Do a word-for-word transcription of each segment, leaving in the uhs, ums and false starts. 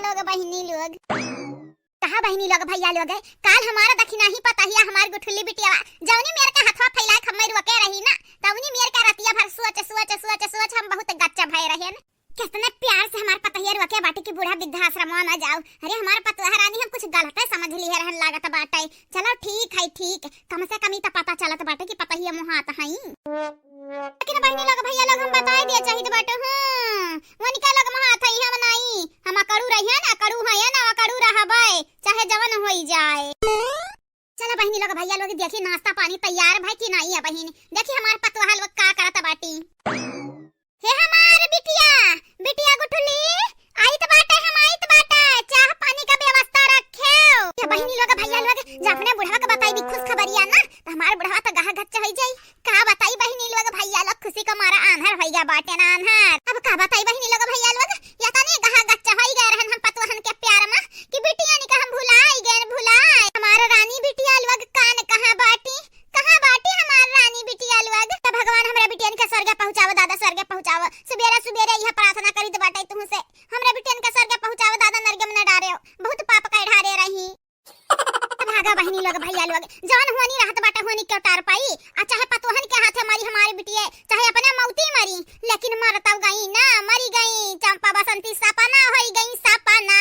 लोग बहिनी लोग। कहा बहिनी लोग, भइया लोग, काल हमार दखिनही पतहिया, हमार गुठुली बिटिया, जौनी मेर के हथवा फैलाए के हम्मे रुके रही ना, तौनी मेर के रतिया भर सोच, सोच, सोच, सोच हम बहुत गच्चा भए रहेन। कितने प्यार से हमार पतहिया रुके बाटे कि बूढ़ा वृद्धाश्रम में ना जाओ। अरे हमार पतोह रानी, हम कुछ गलते समझ लिहे रहन लागत बाटे। चलो ठीक है, ठीक, कम से कम ई त पता चलत बाटे कि पतहिया मुहात हई। लेकिन बहिनी लोग, भइया लोग, हम बताए दिया चाहित बाटे, हाँ, वनिका लोग मुहात हई, हम नाई, हम अकड़ू रहिए ना, अकड़ू है ना, अकड़ू रहबे, चाहे जवन होई जाए। चलो बहिनी लोग, भइया लोग, देखी नाश्ता पानी तैयार भई कि नाई है बहिन, देखी हमार पतोह लोग का करत बाटी। हे हमार बिटिया, बिटिया गुठुली, आइत बाटे, हम आइत बाटे, चाह पानी का व्यवस्था रखेव। ये बहिनी लोग, भइया लोग, जा अपने बुढ़वा के बताई दी खुश खबरिया ना, त हमार बुढ़वा त गहा गच्च होई जाई। का बताई बहिनी लोग, भइया लोग, खुशी का मारा आन्हर होई गया बाटे ना आन्हर। अब का बताई बहिनी लोग, भइया लोग, या तनी गहा गच्च होई गए रहन हम पतोहन के प्यार में कि बिटिया निका हम भुलाई गए, भुलाई। हमार रानी बिटिया लोग कान कहाँ बाटी? कहाँ बाटी हमार रानी बिटिया लोग? त भगवान हमरा बिटियन के स्वर्ग पहुँचावो दादा, स्वर्ग पहुँचावो। सुबेरे सुबेरे यह प्रार्थना करीत बाटे तुहसे, हमरा बिटियन के स्वर्ग पहुँचावो दादा, नरक में न डारे, बहुत पाप का ढारे रही। भागा बहिनी लोग, भइया लोग, जवन होनी रहत बाटे होनी के उतार पाई, आ चाहे पतोहन के हाथे मरी हमारी बिटिया, चाहे अपने मौती मरी, लेकिन मर तब गई ना, मरी गई चंपा बसंती, सपना होई गई सपना।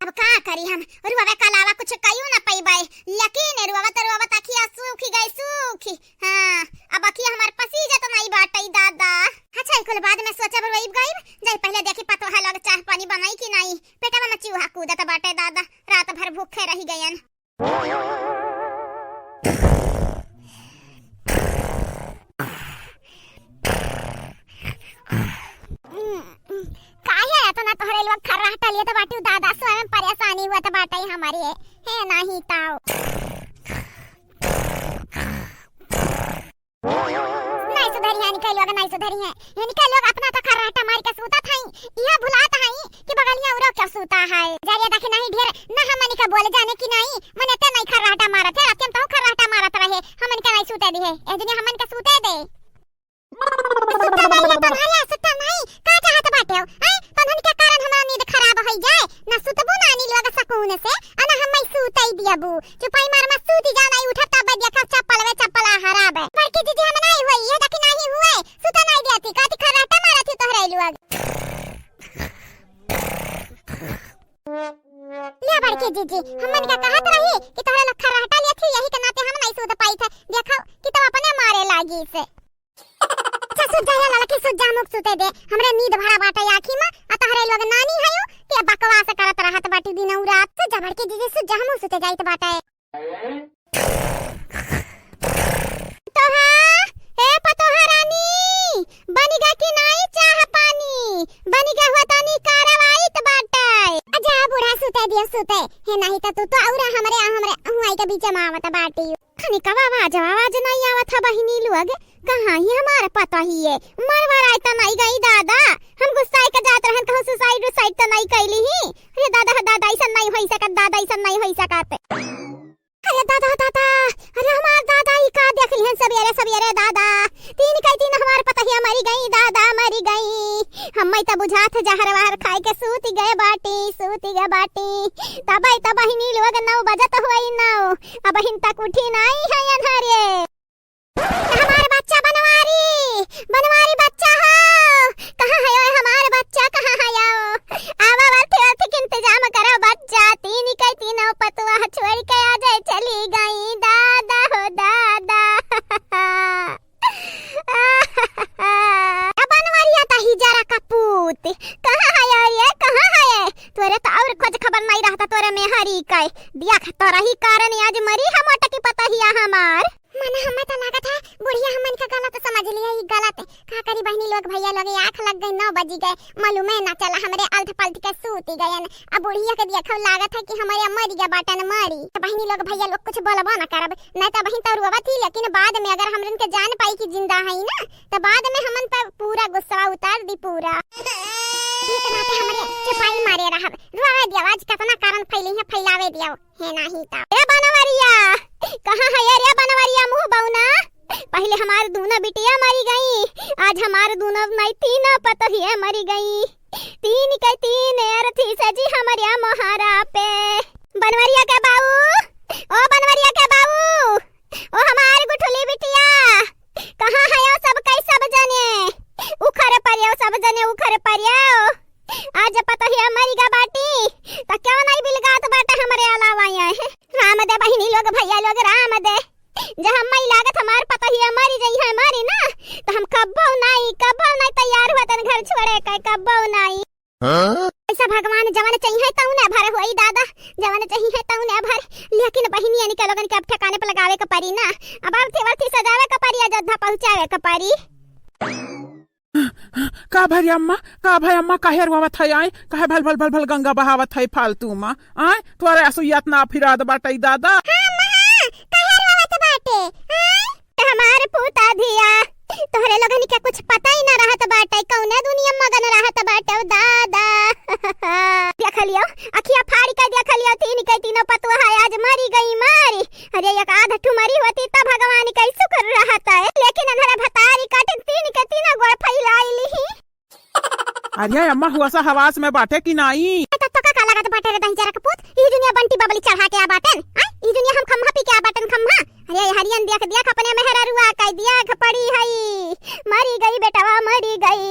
अब का करी हम, रुआवे के अलावा कुछ कइयो ना पइबे, लेकिन रुआवत रुआवत अखिया सूखी गई सूखी। हाँ, अब अखिया हमार पसीजत नाई बाटई दादा। अच्छा, ई कुल बाद में सोचब, रोइब गइब, जाई पहिले देखी पतोहा लोग चाह पानी बनाई कि नाई, पेटवा में चूहा कूदत बाटे दादा, रात भर भूखे रही गयन। काहे एतना तोहरे लोग खर्राटा लेत बाटी दादा, स्वयं परेशानी होत बाटे हमरे, हे नाही ताऊ। नाई सुधरी है इनके लोग, नाई सुधरी है। इनके लोग अपना तो खर्राटा मार के सूतत हई, इहे भुलात हई कि बगलिया उरो के सूता है। जरिया देखी नहीं ढेर, ना हमनी के बोले जाने की नहीं, मने ते नहीं खर्राटा मारत है, रात के तो खर्राटा मारत रहे, हमन के नहीं सूते दिहे, ए दुनिया हमन के सूते दे। सुता नहीं है, तोहरे सुता नहीं, का चाहत बाटे हो? हैं? तोहन के कारण हमार नींद खराब होई जाए, ना सुतबू ना नी लोग सकून से, आ ना हम्मे सूतई दियबू। चुपाई मार मा सूती जा, नाई उठब तब देखब चप्पल वे चप्पल आ हराब। बड़की दीदी हम नाई होई, ये देखी नाई हुए, सुता नाई देती, काती खर्राटा मारत ही तोहरे लोग। ले बड़की दीदी, हमन का कहत रही कि तोहरे लोग खर्राटा लेत ही, यही के नाते हम नाई सूत पाई थे। देखो कि तब अपने मारे लागी से। अच्छा, सुत जा, या ललकी, सुत जा, मुक सुते दे। हमरे नींद भरा बाटे आँखी में, आ तोहरे लोग नानी हयो, ते बकवास करत रहत बाटी दिनऊ रात। सुत जा बड़की दीदी, सुत जा, हमहू सुते जाइत बाटे। पतोहा, ए पतोहा रानी, बनिगा कि नाई चाह पानी? बनिगा हुआ तनी कार्रवाई त बाटे। आ जा बूढ़ा, सुते दियो, सुते। हे नाही त तू तो और हमरे, हमरे हुआई के बीच में आवत बाटी। खनिकवा आवाज, आवाज नाई आवत ह बहिनी लोग, कहाँ ही हमार पतोहिए? मरवराई त नाई गई दादा, हम गुस्साई के जात रहन, कहूँ सुसाइड उसाइड त नाई कैली ही? अरे दादा, दादा, ऐसन नाई होई सकत, दादा, ऐसन नाई होई सकत। अरे दादा, दादा, अरे हमार दादा, ई का देख लिहन सबेरे सबेरे दादा, तीन कई तीन हमार पतोहिया मरी गई दादा, मरी गई। हम्मे त बुझात जहर वहर खाए के सूती गए बाटी, सूती गए बाटी। तबे त बहिनी लोग नौ बजत होई नौ, अबहिन तक उठी नाई है अन्हरे। हमार बच्चा बनवारी, बनवारी बच्चा हो, कहाँ है ओए हमार बच्चा, कहाँ है ओ? आवा, अर्थी, अर्थी के इंतजाम करो बच्चा, तीन के तीनों पतोहा छोड़ के आ जाए, चली गई दादा हो दादा। ए बनवरिया, तही जरा कपूत, कहाँ है रे, कहाँ है? तोरे तो और खोज खबर नहीं रहता, तोरे मेहरी के। दिया ख-, तोरा ही कारण आज मरी हम ओटकी पतोहिया हमार। मन हमें तो लागत है बुढ़िया हमन के गलत समझ लिया, ई गलत। का करी बहिनी लोग, भैया लोग, आँख लग गई, नौ बजी गए, मालूमे ना चला हमरे अल्थ पल्थ के सूती गयन। अब बुढ़िया के देखो लागत है कि हमरे मरी गया बाटन मरी। तो बहिनी लोग, भैया लोग, कुछ बोलबो ना करब, नहीं तो बहिन तो रोवत ही, लेकिन बाद में अगर हमरन के जान पाई कि जिंदा है ना, तो बाद में हमन पर पूरा गुस्सा उतार दी पूरा। ई के नाते हमरे चुपाई मारे रहब, रोवे दियो, आज कितना कारण फैली है, फैलावे दियो, है नाही ता। ए बनवरिया, कहाँ है ये रे बनवरिया मुँह बौना? पहले हमार दूनो बिटिया मरी गई, आज हमार दूनो नहीं तीनों पतोहिया मरी गई। तीन के तीन अरथी सजी हमरे मोहरा पे। बनवरिया के बाऊ, ओ बनवरिया के बाऊ, ओ हमार गुठुली बिटिया, कहाँ हयो सब कई सब जने? उखर परियो सब जने, उखर परियो। आज पतोहिया मरिगा बाटी, त क्यों नाहीं बिलगात बाटे हमरे अलावा यहाँ? राम दे बहिनी लोग, भइया लोग, राम दे। जब हम्मई लागत हमार पतोहिया मरी जइहैं, मरी ना, त हम कब्बो नाहीं, कब्बो नाहीं तैयार हुआ तन घर छोड़े के, कब्बो नाहीं। हाँ? ऐसा भगवान जवन चाहिए तउने भर होई दादा, जवन चाहिए तउने भर। लेकिन बहिनियन के लोगन के अब ठिकाने पे लगावे के परी ना, अब अर्थी वर्थी सजावे के परी, अयोध्या पहुँचावे के परी। का भरी अम्मा, का भई अम्मा, काहे रोवत है आय? काहे भल भल भल भल गंगा बहावत है फालतू मा? आय, तोरे असुइयात ना फिराद बाटई दादा। हाँ अम्मा, हाँ, काहे रोवत बाटे? आय? हमार पूता धिया, तोहरे लोगन के कुछ पता ही ना रहत बाटे, कौने दुनिया मगन रहत बाटे, ओ दादा। देख लियो, अखिया फाड़ के देख लियो, तीन के तीनों पतुआ आज मरी गई मारी। अरे एक आध ठुमरी होती त भगवान के शुक्र रहत है, लेकिन अन्हरा भतारी काटिन तीन के तीनों गोड़ फैलाई लिही। अरे अम्मा, हुआ सा हवास में बाटे कि नाई? ए, त तोका का लागत बाटे रे दहिजरा के पूत? ई दुनिया बंटी बबली चढ़ा के आ बाटेन? आ? ई दुनिया हम खम्हा पी के आ बाटेन, खम्हा? अरे हरियन देख देख अपने मेहररुआ कह दिया खपड़ी हई। मरी गई बेटवा, मरी गई।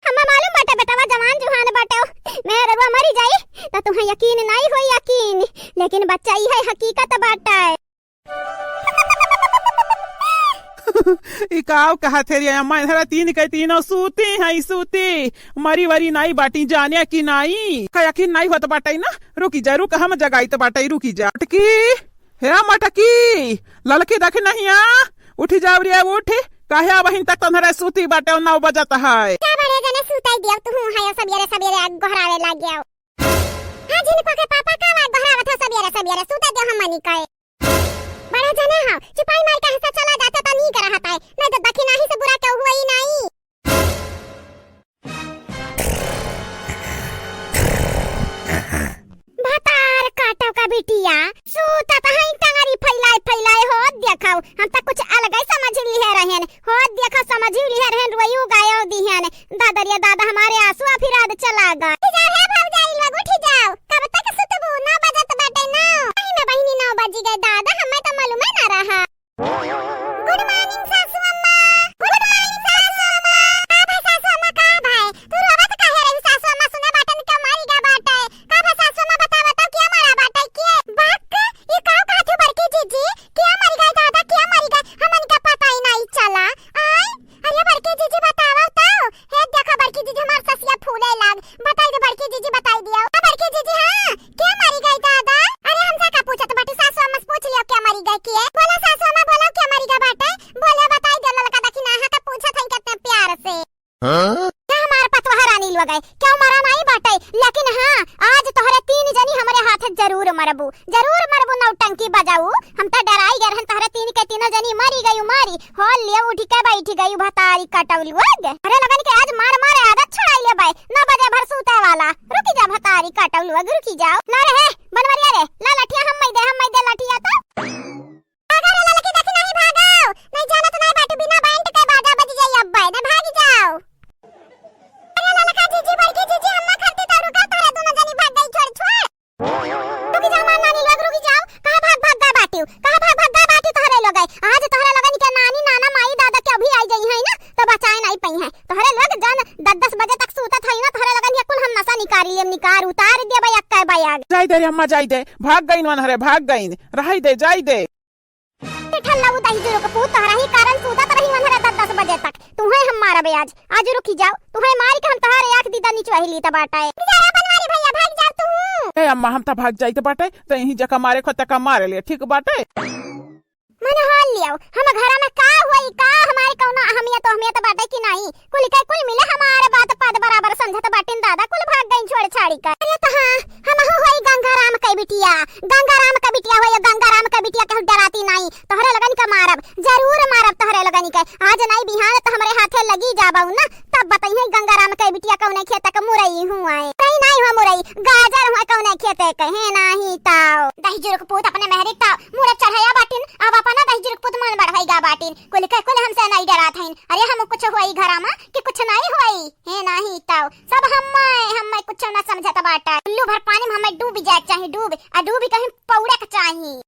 हम्मा मालूम बाटे बेटवा जवान जुहान बाटे, मेहररुआ मरी जाई त तुहें यकीन नाई होई यकीन, लेकिन बच्चा ई है हकीकत बाटे। ई काव कहत हे रे अम्मा, इधर तीन के तीनों सूती हैं, सूती। मरी वरी नाई बाटी, जाने कि नाई? का यकीन नाई होत बाटई ना? रुकी जा, रुक, हम जगाइत बाटई, रुकी जा। मटकी, हे मटकी, ललकी देखी नहीं आ? उठी जाव रे, उठी। काहे अबहिन तक तोहरे सूती बाटे, नौ बजत है। का बड़े जने सूताई दियो, तू है सबेरे सबेरे आग गोहरावे लाग गयो। हाँ, झिनकवा के पापा का आग गोहरावत हो सबेरे सबेरे, सूते दियो हम मनी कहे। बड़ा जने हो, चुपाई मार के हंसा चला जाते तो नीक रहत है, नहीं तो दखिनाही से बुरा केहू हुआ ही नहीं। भतार काटो का बिटिया, सूतत हई टंगरी फैलाए फैलाए हो, देखो, हम तो कुछ अलग ही समझ लिहे रहेन, हो देखो, समझ लिहे रहेन, रोइयो गायो दिहन। दादा रे दादा, हमारे आंसू फिराद चला गए। उठी जाओ हे भौजाई लोग, उठी जाओ। कब तक सुतबू? नौ बजत बाटे, नौ। नहीं ना बहिनी, नौ बजी गए दादा, हमें तो मालूम ही ना रहा। Good morning सासू अम्मा। Good morning सासू अम्मा। का भाई सासू अम्मा, का भाई? तू रोवत काहे रही सासू अम्मा? सुने बाटन के मरी गा बाटे। का भाई सासू अम्मा, बतावा तो क्या मरा बाटे? के? बाक, ये का कहत हो बड़की जीजी? क्या मरी गए दादा, क्या मरी गए? हमन का पता ही नहीं चला। आय? अरे बड़की जीजी बतावा तो। हे देखा बड़की जीजी, हमार ससिया फूले लाग। बताई दे बड़की जीजी, बताई दियो। आ बड़की जीजी, हाँ, के मरी गई दादा? अरे हमसे का पूछत बाटी, सासू अम्मा से पूछ लियो के मरी गई के। बोलो सासू अम्मा, बोलो के मरी गई बाटे? बोलो बताई दे ललका, देखी ना, हाँ तो पूछत हई कितने प्यार से। हाँ? का हमार पतोह रानी लोग है, क्यों मरा नहीं बाटे? लेकिन हाँ, आज तोहरे तीन जनी हमरे हाथ जरूर मरबू, जरूर मरबू नौटंकी बजाऊ। हम तो डराई गए रहन, तोहरे तीन के तीनों जनी मरी गई, मरी। हो ले उठ के बैठ गई भतारी कटौलुआ। अरे लोगन के आज मार मार आदत छुड़ाई लेबै, नौ बजे भर सूते वाला। रुकी जा भतारी कटौलुआ, रुकी जाओ। ला रे हे, बनवरिया रे, ला लठिया हम मई दे, हम मई दे लठिया तो। भागा रे ललकी, देखी नहीं भागो, नहीं जानत नहीं बाटू, बिना बैंड के बाजा बज जाई अब्बे, नहीं भागी जाओ। अरे ललका जीजी, बड़की जीजी, अम्मा खरती तो रुका, तोरे दोनों जनी भाग गई छोड़, छोड़। रुकी जाओ, हमार नानी लोग, रुकी जाओ। कहाँ भाग भाग गा बाटियो? कहाँ भाग भाग गा बाटियो तोहरे लोग? आज तोहरे लोगन के नानी, नाना, माई, दादा के अभी आई गई है ना, तो बचाए नहीं पई है। तोहरे लोग जन दस दस बजे तक सूतत है ना, तोहरे लोगन के कुल हम नसा निकाल लेम, निकाल उतार देबे, अक्का बयाग। जाई दे रे अम्मा, जाई दे। भाग गईन वनहरे, भाग गईन। रहाई दे, जाई दे। ए ठल्ला उ दही जुरुक पूत, तोहरा ही कारण सूतत रही वनहरे दस दस बजे तक। तुहे हम मारबे आज। आज रुकी जाओ, तुहे मारी के हम तोहरे आँख दीदा निचवाही लीत बाटे। बेचारा बनवारी भैया, भाग जाओ तू। ए अम्मा, हम त भाग जाइत बाटे, त यहीं जका मारे खो तका मारे ले, ठीक बाटे? मने हाल लियो, हम घरा में का होई, का हमारे कौनो अहमियत, अहमियत बाटे कि नहीं? कुल के कुल मिले हमारे बात पद बराबर समझत बाटिन दादा, कुल भाग गईन छोड़ छाड़ी के। अरे त हाँ, हमहू होई गंगाराम के बिटिया, गंगाराम के बिटिया होई, गंगाराम के बिटिया केहू डराती नहीं। तोहरे लगन के मारब, जरूर मारब तोहरे लगन के। आज नाई बिहान त हमरे हाथे लगी जाबऊ ना, तब बतइहे गंगाराम के बिटिया कौने खेत के मुरई हुआए। कहीं नाई हो मुरई, गाजर हुआ कौने खेते के, हे नाही ताओ। दही जुरुक पूत अपने मेहरी ताओ, मुरत चढ़ाया बाटिन, अब अपना दही जुरुक पूत मन बढ़ाई। गा बाटिन, कुल के कुल हमसे नहीं डरात हइन। अरे हम कुछ होई घरा मा कि कुछ नहीं होई? हे नहीं तो सब हम्मे, हम्मे कुछ ना समझत बाटा। कुल्लू भर पानी में हम्मे डूबी जाए चाही, डूब, आ डूबी कहीं पौड़े के चाही।